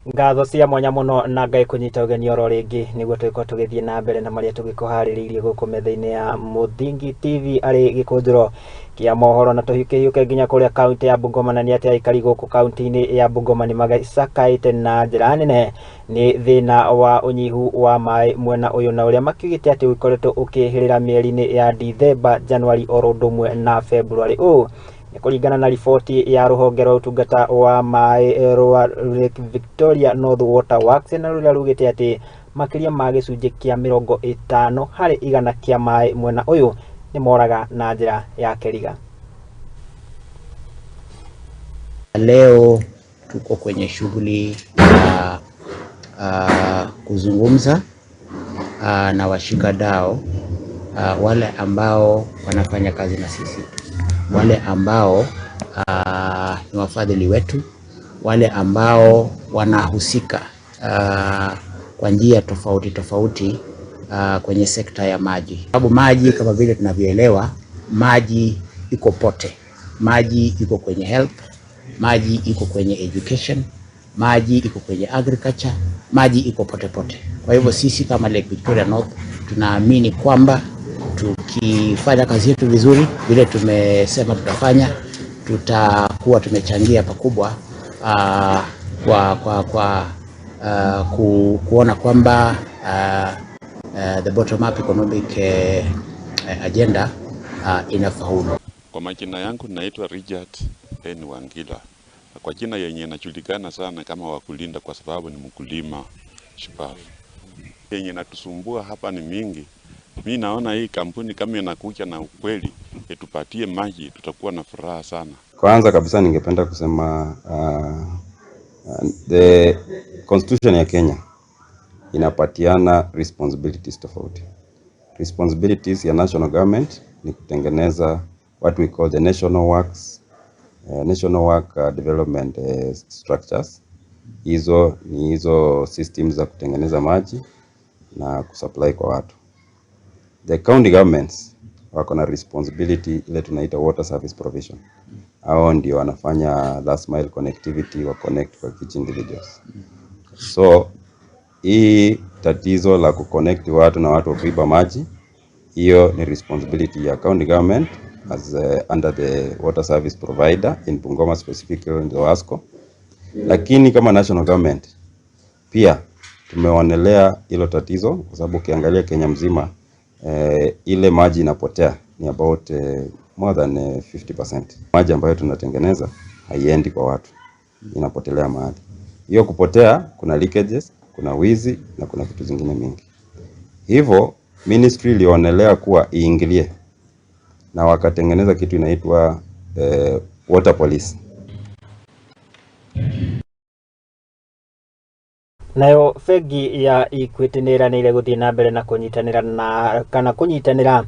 Ngatho cia mwanya muno na Ngai kũnyita ũgeni oro rĩngĩ nĩguo tũgĩkorwo tũgĩthiĩ na mbere na marĩa tũgĩkũharĩrĩirie gũkũ metha-inĩ ya Mũthingi TV arĩ gĩkũnjĩro kĩa mohoro. Na tũhiũke nginya kũrĩa kaunti ya Bungoma, na nĩ atĩ aikari gũkũ kaunti-inĩ ya Bungoma nĩ magĩcakaĩte na njĩra nene nĩ thĩna wa ũnyihu wa maĩ mwena ũyũ, na ũrĩa makiugĩte atĩ ũkoretwo ũkĩhĩrĩra mĩeri-inĩ ya Dithemba, Januari oro ũndũ ũmwe na February. Ũũ nĩ kũringana na riboti ya rũhonge rwa ũtungata wa maĩ rwa Lake Victoria North Water Works, na rũrĩa rugĩte atĩ makĩria ma gĩcunjĩ kĩa 50% kĩa maĩ mwena ũyũ nĩ moraga na njĩra ya kĩriga. Leo tuko kwenye shughuli ya kuzungumza na washikadau, wale ambao wanafanya kazi na sisi, wale ambao ni wafadhili wetu, wale ambao wanahusika kwa njia tofauti tofauti kwenye sekta ya maji. Sababu maji kama vile tunavyoelewa, maji iko pote, maji iko kwenye health, maji iko kwenye education, maji iko kwenye agriculture, maji iko pote pote. Kwa hivyo sisi kama Lake Victoria North tunaamini kwamba tukifanya kazi yetu vizuri vile tumesema tutafanya, tutakuwa tumechangia pakubwa kwa kuona kwamba the bottom up economic agenda inafaulu. Kwa majina yangu naitwa Richard N. Wangila, kwa jina yenye inajulikana sana kama Wakulinda kwa sababu ni mkulima shupavu. Yenye natusumbua hapa ni mingi. Mi naona hii kampuni kama inakuja na ukweli itupatie maji, tutakuwa na furaha sana. Kwanza kabisa ningependa kusema the constitution ya Kenya inapatiana responsibilities tofauti. Responsibilities ya national government ni kutengeneza what we call the national work development structures. Hizo ni hizo systems za kutengeneza maji na kusupply kwa watu. The county governments wako na responsibility ile tunaita water service provision. Hao ndio wanafanya last mile connectivity wa connect kwa each individuals. So hii tatizo la kuconnect watu na watu kuiba maji, hiyo ni responsibility ya county government as under the water service provider in Bungoma, specifically in ZOWASCO. Lakini kama national government pia tumeonelea hilo tatizo kwa sababu ukiangalia Kenya mzima, ile maji inapotea ni about more than 50%. Maji ambayo tunatengeneza haiendi kwa watu, inapotelea mahali. Hiyo kupotea, kuna leakages, kuna wizi na kuna vitu zingine mingi. Hivyo ministry ilionelea kuwa iingilie na wakatengeneza kitu inaitwa water police. Nayo bengi ya Equity nĩ ĩranĩire gũthiĩ na mbere na kũnyitanĩra na kana kũnyitanĩra.